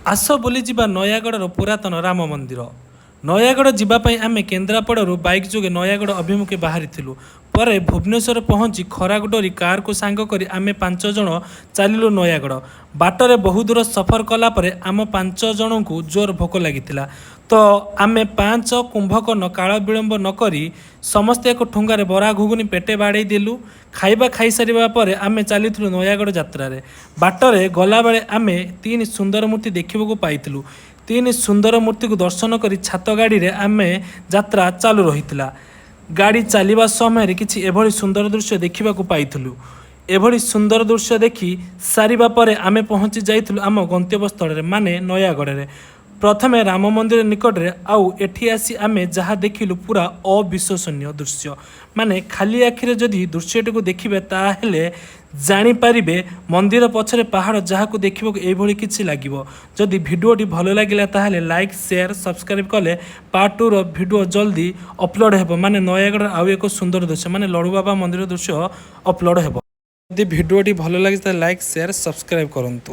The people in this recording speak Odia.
ଆସ ବୁଲିଯିବା ନୟାଗଡ଼ର ପୁରାତନ ରାମ ମନ୍ଦିର। ନୟାଗଡ଼ ଯିବା ପାଇଁ ଆମେ କେନ୍ଦ୍ରାପଡ଼ାରୁ ବାଇକ୍ ଯୋଗେ ନୟାଗଡ଼ ଅଭିମୁଖେ ବାହାରିଥିଲୁ। ପରେ ଭୁବନେଶ୍ୱର ପହଞ୍ଚି ଖରାକୁ ଡରି କାରକୁ ସାଙ୍ଗ କରି ଆମେ 5 ଜଣ ଚାଲିଲୁ ନୟାଗଡ଼। ବାଟରେ ବହୁ ଦୂର ସଫର କଲା ପରେ ଆମ 5 ଜଣଙ୍କୁ ଜୋର ଭୋକ ଲାଗିଥିଲା। ତ ଆମେ ପାଞ୍ଚ କୁମ୍ଭକର୍ଣ୍ଣ କାଳ ବିଳମ୍ବ ନ କରି ସମସ୍ତେ ଏକ ଠୁଙ୍ଗାରେ ବରା, ଘୁଗୁନି ପେଟେ ବାଡ଼େଇ ଦେଲୁ। ଖାଇବା ଖାଇସାରିବା ପରେ ଆମେ ଚାଲିଥିଲୁ ନୟାଗଡ଼ ଯାତ୍ରାରେ। ବାଟରେ ଗଲାବେଳେ ଆମେ ତିନି ସୁନ୍ଦର ମୂର୍ତ୍ତି ଦେଖିବାକୁ ପାଇଥିଲୁ। ତିନି ସୁନ୍ଦର ମୂର୍ତ୍ତିକୁ ଦର୍ଶନ କରି ଛାତ ଗାଡ଼ିରେ ଆମେ ଯାତ୍ରା ଚାଲୁ ରହିଥିଲା। ଗାଡ଼ି ଚାଲିବା ସମୟରେ କିଛି ଏଭଳି ସୁନ୍ଦର ଦୃଶ୍ୟ ଦେଖିବାକୁ ପାଇଥିଲୁ। ଏଭଳି ସୁନ୍ଦର ଦୃଶ୍ୟ ଦେଖି ସାରିବା ପରେ ଆମେ ପହଞ୍ଚି ଯାଇଥିଲୁ ଆମ ଗନ୍ତବ୍ୟସ୍ଥଳରେ, ମାନେ ନୟାଗଡ଼ରେ, ପ୍ରଥମେ ରାମ ମନ୍ଦିର ନିକଟରେ। ଆଉ ଏଠି ଆସି ଆମେ ଯାହା ଦେଖିଲୁ, ପୁରା ଅବିଶ୍ୱସନୀୟ ଦୃଶ୍ୟ। ମାନେ ଖାଲି ଆଖିରେ ଯଦି ଦୃଶ୍ୟଟିକୁ ଦେଖିବେ, ତାହେଲେ ଜାଣିପାରିବେ ମନ୍ଦିର ପଛରେ ପାହାଡ଼, ଯାହାକୁ ଦେଖିବାକୁ ଏଇଭଳି କିଛି ଲାଗିବ। ଯଦି ଭିଡ଼ିଓଟି ଭଲ ଲାଗିଲା, ତାହେଲେ ଲାଇକ୍, ସେୟାର, ସବସ୍କ୍ରାଇବ୍ କଲେ ପାର୍ଟ 2ର ଭିଡ଼ିଓ ଜଲ୍ଦି ଅପଲୋଡ଼ ହେବ। ମାନେ ନୟାଗଡ଼ର ଆଉ ଏକ ସୁନ୍ଦର ଦୃଶ୍ୟ, ମାନେ ଲଡ଼ୁବାବା ମନ୍ଦିର ଦୃଶ୍ୟ ଅପଲୋଡ଼ ହେବ। ଯଦି ଭିଡ଼ିଓଟି ଭଲ ଲାଗିଛି, ତାହେଲେ ଲାଇକ୍, ସେୟାର, ସବସ୍କ୍ରାଇବ୍ କରନ୍ତୁ।